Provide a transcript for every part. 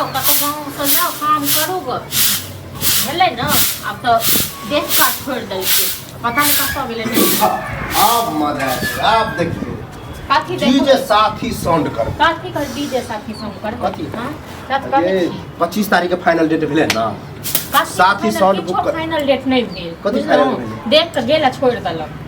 जाउ कतहु गाँवसँ जाउ काम करू गऽ भेलै ने आब तऽ देख काज छोड़ि देलकै पता नहि कतऽ गेलै नहि। आब मजा आयत, आब देखियौ कथी देखू डीजे साथी साउंड कर कथी कर डीजे साथी संग कर कथी? हाँ कथी कहै ये छी 25 तारीख के फाइनल डेट भेलै ना? कथी साथी final- sound किछो बुक कर- फाइनल डेट नहि भेल। कथी बुझलहुँ? final भेलै? देख कऽ गेल आ छोड़ि देलक।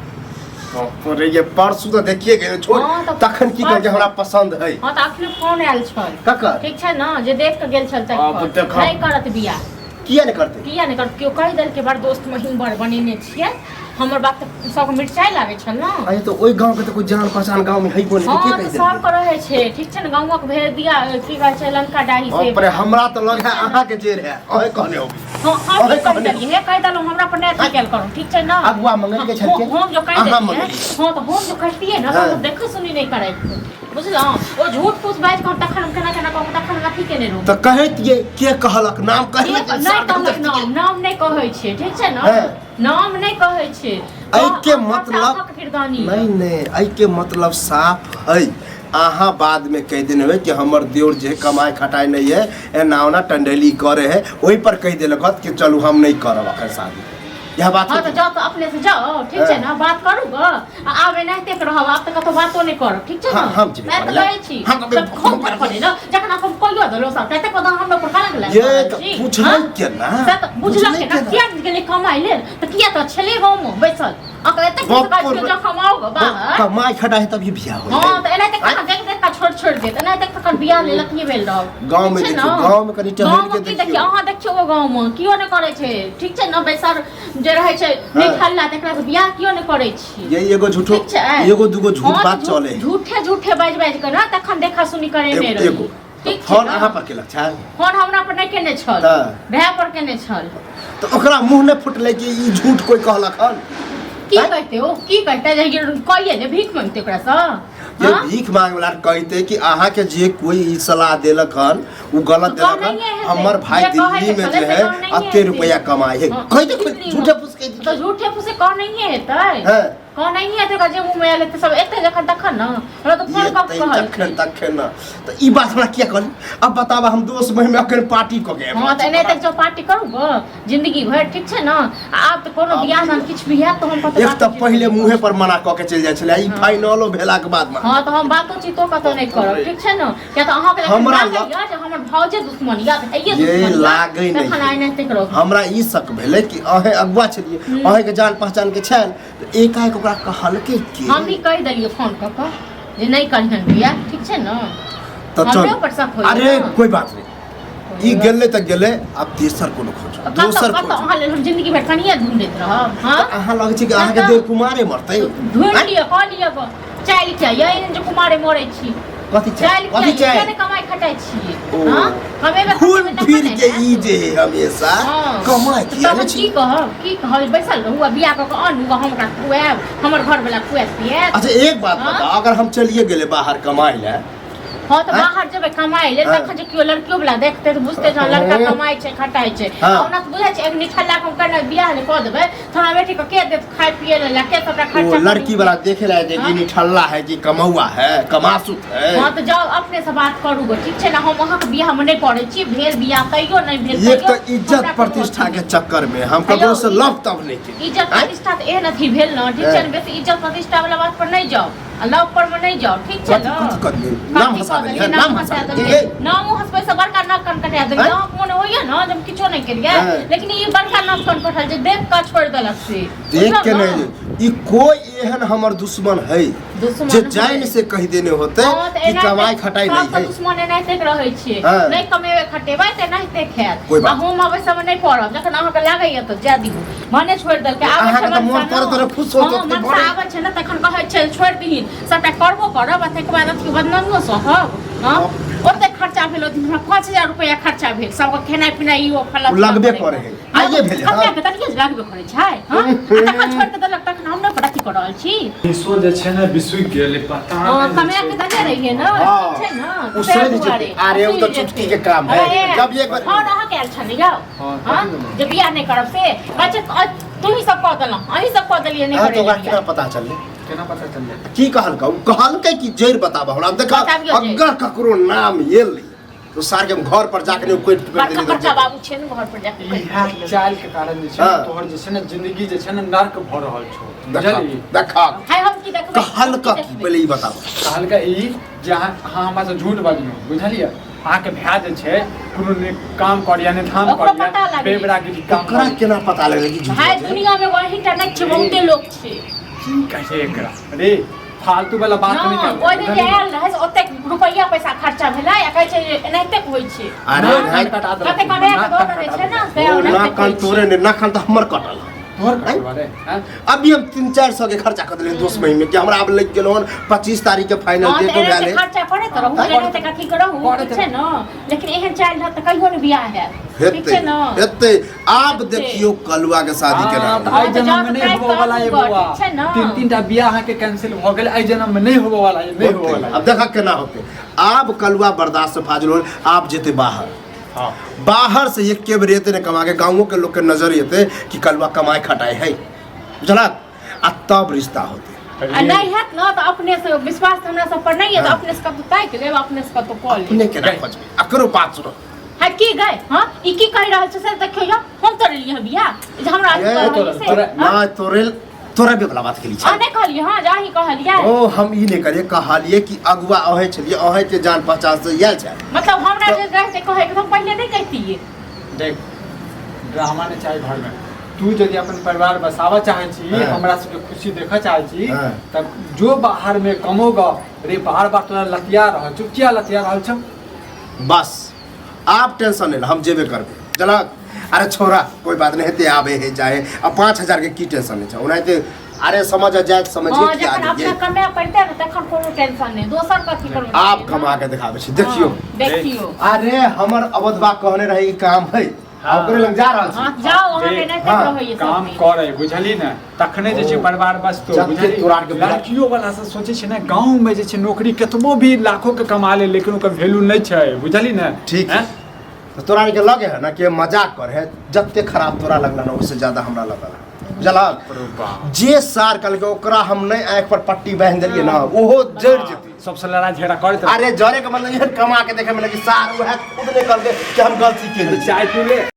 अरे ये परसू तऽ देखिए गेल छोड़। हाँ, तऽ तखन की कहलकै हमरा पसंद है? हँ, तऽ अखने फोन आयल छल। ककर? ठीक छै ने, जे देख कऽ गेल छल आब तकर। देखब। नहि करत बियाह। किया नहि करतै? किया नहि करत? केओ कहि देलकै बड़ दोस्त महीम बड़ बनेने छियै। हमर बात तऽ सबके मिरचाइ लागै छल ने। अरे तऽ ओहि गाँव के तऽ कोई जान पहचान गाँव में है कोन? हँ के तऽ कहि देलकै? सबके रहै छै, ठीक छै ने, गाँवक भेज दिया की कहै छै लंका डाही से। बाप रे, हमरा तऽ लग है अहाँ के जेर है, अहें कहने होबी। हँ, हम अहें की कहि कहने। देलियै? हे, कहि देलहुँ, हमरा पर नहि अथी कयल करू, ठीक छै ने? अगुआ मंगल के छलकै। हम जो कहि अहाँ देलियै मंगलियै। हँ, तऽ हम जो कहितियै ने तऽ हम देखो सुनी नहि करैत, बुझलहुँ? ओ झूठ फूस बाजि कऽ हम तखन हम केना केना कऽ कऽ तखन हम अथी केने रहूँ। तऽ कहैतियै के कहलक, नाम कहले। नहि कहलक नाम, नाम नहि कहै छै, ठीक छै ने? नाम नहि कहै छै। एहिके मतलब किरदानी नहीं नहीं, एहिके मतलब साफ है, अहाँ बाद में कहि देने होय कि हमर देवर जे है कमाइ खटाइ नहीं है, एना ओना टंडेली करे है, ओहि पर कहि देलक हत कि चलू हम नहीं करब अखन शादी, यह बात। हँ, तऽ जाउ तऽ अपने से जाउ, ठीक छै ने? बात करू गऽ आ आब एनाहिते के रहब, आब तऽ कतौ बातो नहि करब, ठीक छै ने? हाँ, हम जेबै मैं तऽ करै लए। कहै छी। हम तऽ हम करै ने जखन हम कहियो देलहुँ सबटा तकर बाद हमरा पर कलंक लागि ये रहल तऽ छी। पुछलै हाँ? केना? से तऽ बुझलक बुझलै केना? किया गेलै कमाइ लेल? तऽ किया तऽ छलै गाँवमे बैसल अकर एतेक बाप पैसा रे। जब कमाओ गऽ बाहर कमाइ खटाइ है तभी बियाह होय। हँ, तऽ एनाहिते कखन देख देख कऽ छोड़ि छोड़ि देत, एनाहिते तखन बियाह लेल अथिये भेल रहब। गाँवमे ठीक छै देखियौ, ने? गाँवमे कनि टहलि गाँवमे के की देखियौ। देखियौ? अहाँ देखियौ, ओ गाँवमे केओ नहि करै छै, ठीक छै ने? बैसर जे रहै छै निठल्ला तकरा से बियाह केओ नहि करै छै। ये एगो झूठो ठीक छै। एगो दूगो झूठ हँ, तऽ बात चले है। झूठे झूठे बाजि बाजि कऽ ने तखन देखा सुनी करेने एगो रही। एगो ठीक छै फोन ने? अहाँ पर केलक छै? फोन हमरा पर नहि केने छल। तऽ? भाय पर केने छल। तऽ ओकरा मुँह नहि फुटलै कि ई झूठ कोई कहलक हन? की आँय? कहते ओ? की कहते जे कहिए जे भीख मांगते ओकरासँ? जे हाँ? भीख मांगे वाला कहते कि अहाँ के जे कोई ई सलाह देलक हन उ गलत तऽ देलक हन। कहनैये हेतै। हमर भाई जे कहै दिल्ली में छलै जे से है कहनैये अते हेतै। रुपया कमाए है। हाँ, कहि दे दिल्ली में। झूठे फूस कहि तऽ झूठे फूसे कहनैये हेतै। हैं कहनैये हेतै ओकरा जे मुँहमे आयल हेतै सब एतै जखन तखन ने हमरा तऽ फोन कऽ एतै कहलकै। तखन तखन ने तऽ ई बात हमरा किया कहली? अब बताब, हम दोस्त बहिन में अखन पार्टी कऽ के आयब। हँ, तऽ एनाहिते जो पार्टी करू गऽ जिंदगी भरि, ठीक छै ने? आ आब तऽ कोनो आब बियाह दान किछु भी हैत तऽ हम कतौ एक तऽ बातोचीत पहिले नहि मुँहे करब। पर मना कऽ के चलि जाइ छलै, ई फाइनलो भेलाके बाद मना। हँ, तऽ हम बातोचीतो कतौ नहि करब, ठीक छै ने? किया तऽ अहाँके जखन हमरा लागैया जे हमर भाउजे दुश्मन या भैये ये दुश्मन या लागै नहि तखन है। आइ एनाहिते करब। हमरा ई शक भेलै कि अहें अगुआ छलियै, अहेंके जान पहचान के छल, तऽ एकाएक ओकरा कहलकै के? हम भी कहि देलियै फोन कऽ कऽ जे नहि करिहन बियाह, ठीक छै ने? तऽ हमरे चल ऊपर शक होइया अरे ने। कोई बात नहीं, ई गेलै तऽ गेलै, आब तेसर कोनो खोजू, कतऽ दोसर कतऽ खोजू। अहाँ लेल हम जिंदगी भरि कनिये ढूंढैत रहब? हाँ, अहाँ लगै छै कि अहाँके कतऽ? देव कुमारे मरतै। ढूंढि आँय? लिअ, कऽ लिअ गऽ। चालि किया यऽ एहन जे कुमारे मरै छी? कथी चाही? चालि किया कथी यऽ? किया चाही? नहि कमाइ खटाइ छियै? ओ। हाँ, कमेबै घूम खटेबै तखन फिर ने के हैत। ई जे है हमेशा हाँ। कमाइ तऽ किया तहन नहि की छी? कहब, की कहब? बैसल रहू आ बियाह कऽ कऽ आनू आ हम ओकरा खुआएब, हमर घरवला खुआएत पियाएत? अच्छा, एक बात हाँ? बताओ, अगर हम चलिए गेले बाहर कमाइ लए। हँ, तऽ आँय? बाहर जेबै कमाइ लेल हाँ। तखन जे केओ लड़कियो वला देखतै तऽ बुझतै जे हँ, लड़का हँ। कमाइ छै खटाइ छै। हाँ। आ ओना तऽ बुझै छै, एक निठल्ला के हम केना बियाह जे कऽ देबै तऽ हमरा बेटी के के देत खाय पिए लेल आ के सबटा वो खर्चा लड़की वाला देखे ला जे कि हाँ? निठल्ला है कि कमौआ है, कमासुत है। हँ, तऽ जाउ अपने से बात करू गो, ठीक छै ने? हम अहाँके बियाह मे नहि पड़ै छी। भेल बियाह तैयो, नहि भेल एक तैयो तो इज्जत हमरा कोनो प्रतिष्ठा अथी के नहि। चक्कर में हम हेलो, ककरो से लव तब नहीं की। इज्जत प्रतिष्ठा तऽ एहन अथी भेल ने, ठीक छै ने? बेसी इज्जत प्रतिष्ठा वाला बात पर नहि जाउ आ लव पर मे नहि जाउ, ठीक छै कथी ने? कथी कऽ देलियै? नाम कथी हँसा कऽ देलियै, देलियै? नाम नाम हँसा हँसा देलियै। देलियै, नामो हँसबै से बड़का नाक कान कटा देलियै। आँय? अहाँके मोन होइया ने जे हम किछो नहि केलियै? हँ। लेकिन ई बड़का नाक कान कटल जे देख कऽ छोड़ि देलक से देख के बुझलहुँ ने? नहीं, ई कोई एहन हमर दुश्मन है दुश्मन जे है। जान से कहि देने होते हँ, तऽ कि एनाहिते कमाई खटाई नहीं सबके है। दुश्मन एनाहिते के रहै छै। हँ। नहि कमेबै खटेबै तऽ एनाहिते खायत। कोई बात आ हम अबै समय नहि पड़ब, जखन अहाँके लागैया तऽ जाय दियौ। भने छोड़ि देलकै, आबै अहाँके छै तऽ मोन मनसा तोरे ने। तोरे खुश होत हँ, होत मनसा भरे। आबै छै ने तखन कहै छै छोड़ि दहीन, सबटा करबो करब आ ताहिके बाद अथी बदनामियो सहब। हँ, ओते खर्चा भेल ओहि दिन हमरा, 5000 रुपैआ खर्चा भेल सबके खेनाइ पिनाइ ई ओ फल्ला ओ लगबे चिल्ला करै करैमे। है। आइए भेलै, हँ। कते के तनिये लगबे करै छै। हँ, आ तखन छोड़ि कऽ देलक तखन हम नहि पर अथी कऽ रहल छी। पैसो जे छै ने बिसुकि गेलै, पता हँ, नहि कमाए छै। के देने रहियै ने। हाँ। ठीक छै ने? ओ ताहि सधि दुआरे। जेतै। अरे, ओ तऽ सुधि चुटकी जेतै। के काम है। अरे, जब एक बार- फोन अहाँके आयल छलै यौ? हाँ, हाँ, कथी देलहुँ? जे बियाह नहि करब से कहै छै तूही सब कऽ देलहुँ, अहीं सब कऽ देलियै नहि अहाँ तो करै ओकरा लेल केना बियाह। पता चललै? केना पता चललै? की कहलकै? ओ कहलकै कि जड़ि बताबऽ हमरा, देखा। बताबियौ जड़ि। अगर ककरो नाम एलै तो सार के हम घर पर जाके नहीं कोई बड़का बड़का बाबू छै ने घर पर जाके कोइ इएह चाल के कारण जे छै ने हाँ। तोहर जे छै ने जिंदगी जे छै ने नर्क भऽ रहल छौ देखा बुझलिही देखा हाय हम की देखबै कहलका की पहिले ई बताबू कहलका ई जे अहाँ अहाँ हमरा से झूठ बजलहुँ बुझलियै अहाँके भाय जे छै कोनो नीक काम करैया ने धाम ओकरो पता करैया लागलै। बेबरागिरी काम ओकरा करैया। केना पता लगलै कि झूठ भाय बजै? दुनिया में वही टा नहि छै बहुते लोक छै की कहै छै एकरा रे फालतू वाला बात नहि नहि कर ओहि दिन जे आयल रहै से ओतेक रुपैआ पैसा खर्चा भेलै आ कहै छै जे एनाहिते होइ छै अरे नाक भाय कान कटा देलक। कते कमे नाक दऽ कान देने कटा छै ने देलक। से ओ ओनाहिते नाक कान होइ छै। तोरे ने नाक कान तऽ हमर कटल तोहर कटवा रे हैं? अभी हम 300-400 के खर्चा कर देलियै दोस्त महीने के हमरा आब लग गेल हन 25 तारीख के फाइनल हँ, डेट तऽ भए एनाहिते गेल खर्चा करैत रहू एनाहिते कथी करहु करैत ठीक छै ने लेकिन एहन चालि रहत तऽ कहियो ने बियाह हैत ठीक हेतै छै ने हेतै आब हेतै। देखियौ कलुआ के शादी केना हाँ, तऽ होइए। एहि जन्म में नहीं होबो वाला है बउआ ठीक छै ने? तीन तीन टा बियाह अहाँके कैंसिल भऽ गेल एहि जन्म में नहीं होबो वाला है नहीं होबो होतै। वाला है अब देखा केना होतै आब कलुआ बर्दाश्त से फाजिल होल आब जेतै बाहर हाँ बाहर से एक के बेर एतै ने कमा के गाँवो के लोग के नजर एतै कि कलुआ कमाए खटाए है बुझलक आ तब रिश्ता होतै आ नहि हैत ने तऽ अपने से विश्वास तऽ हमरा सब पर नहि यऽ तऽ अपने से कतौ ताकि लेब अपने से कतौ कऽ लेब अपने केना खोजबै अकरो बात सुनो है की गए हाँ ई की कहि रहल छै से देखियौ यौ हम तोरे लिए बियाह जे हमरा अथी ए, कऽ रहल छै से हाँ? ना तोरे तोरा भी वाला बात केली अहाँ छै नहि कहलियै हाँ जाही कहलियै ओ हम ई नहि करियै कहलियै कि अगुआ अहें छलियै अहें के जान पहचान से आयल छै मतलब हमरा जे रहते कहै के तऽ हम पहिले नहि कहितियै देख ड्रामा नहि चाही घरमे तू यदि अपन परिवार बसाबऽ चाहै छी हाँ। हमरा सबके खुशी देखऽ चाहै छी हाँ। तऽ जो बाहरमे कमोगा रे बार बार तोरा लतिया रहल छौ किया लतिया रहल छौ बस आप टेंशन नहीं हम जेबे करबे जनक अरे छोरा कोई बात नहीं हेते आबे है जाए अब 5000 के की टेंशन नहीं छै ओनाहिते अरे समझ जाए समझ हाँ के जखन आ अपना जाइए कमाए पड़तै ने तखन कोनो टेंशन नहि दोसर कथी करू आप कमा के दिखाबे छी देखियो देखियो अरे हमर अवधबा कहने रहे ई काम है हाँ। ओकरे लग जा रहल हाँ छी जाओ अहाँ के देख, नहि हाँ, रहैए काम सब करे बुझली ने तखने जे छै ओ। परिवार बसतो जते बुझली तोरा आरके बुरा- लड़कियो वाला सब सोचै छै ने गाँव में जे छै नौकरी कतबो भी लाखों के कमा ले लेकिन ओकर वैल्यू नहि छै बुझली ने ठीक हैं? तो तोरा आरके लगे है ना कि मजाक कर है जते खराब तोरा लगला ना उससे ज्यादा हमरा लगल बुझलक अरे बाप। जे सार कहलकै ओकरा हम नहि आँखि पर पट्टी बान्हि देलियै ना ओहो जरि जेतै सबसे लड़ाई झगड़ा करैत अरे जरे के मतलब एहन कमा के देखे में लगी सार वएह खुद नहीं कहलकै कि हम गलती केली चाय पी ले।